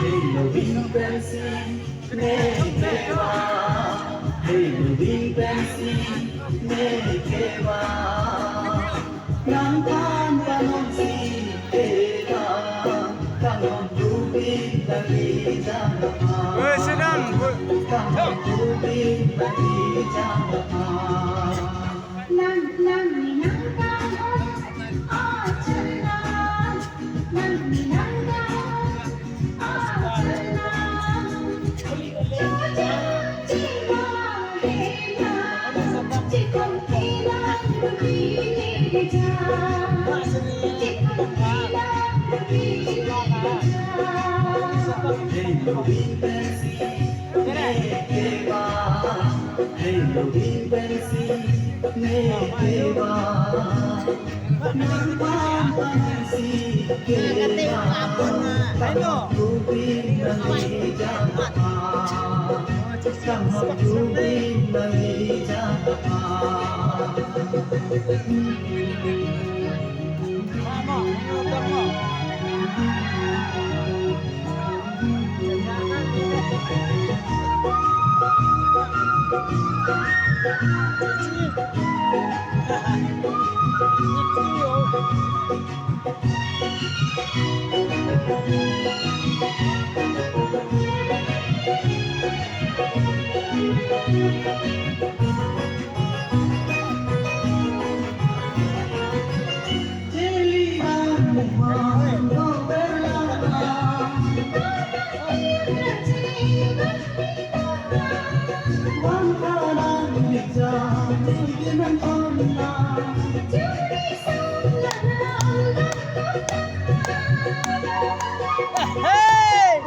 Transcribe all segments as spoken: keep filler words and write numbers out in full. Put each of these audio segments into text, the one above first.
Hei, loving pensi, neke ba. Hei, loving pensi, neke ba. Nang pan panongsi keba, kangton tubin lagi jangpa. Weh, sedang, weh. Kangton tubin lagi jangpa. Nang, nang, ni nang kangton, ah, chena. Nang, ni nang kangton, ah, chena. Hei, loving pensi, neke ba. Hei, loving pensi, neke ba. Nang pan panongsi keba, kangton tubin lagi jangpa. Kangton tubin lagi jangpa. Hey!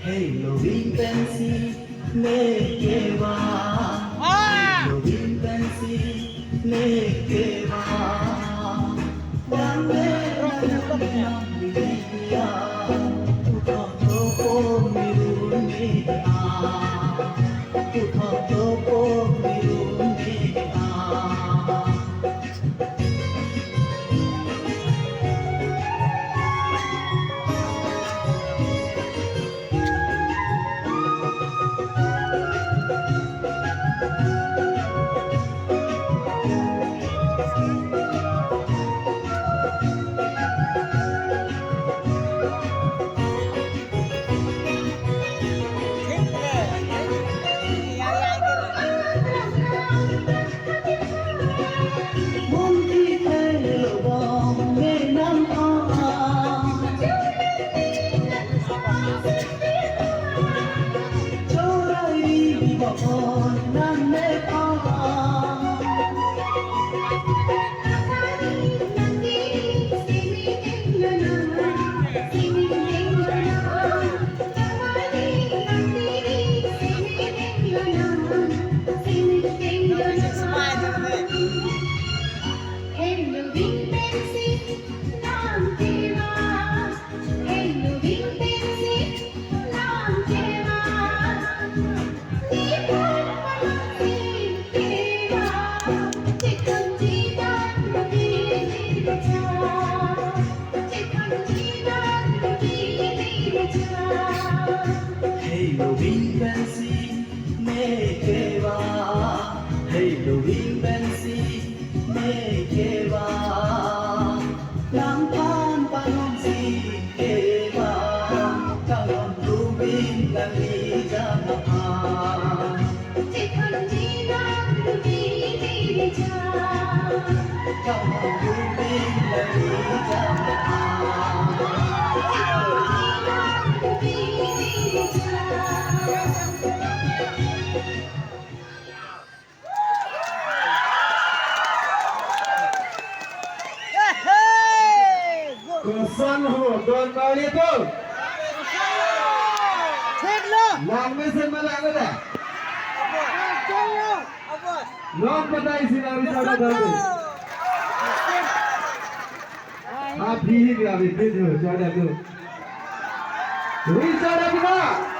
Hei, loving pensi, neke ba. Ah! Hei, loving pensi, neke ba. Bang de nang nang dia, uthon dopo miru ne a. Uthon dopo miru ne a. San ho, don marli atum. Langmesen ma langno da? Long patai si nang Richard Abhina. Abhi hi abhi video, Richard Abhina. Richard Abhina.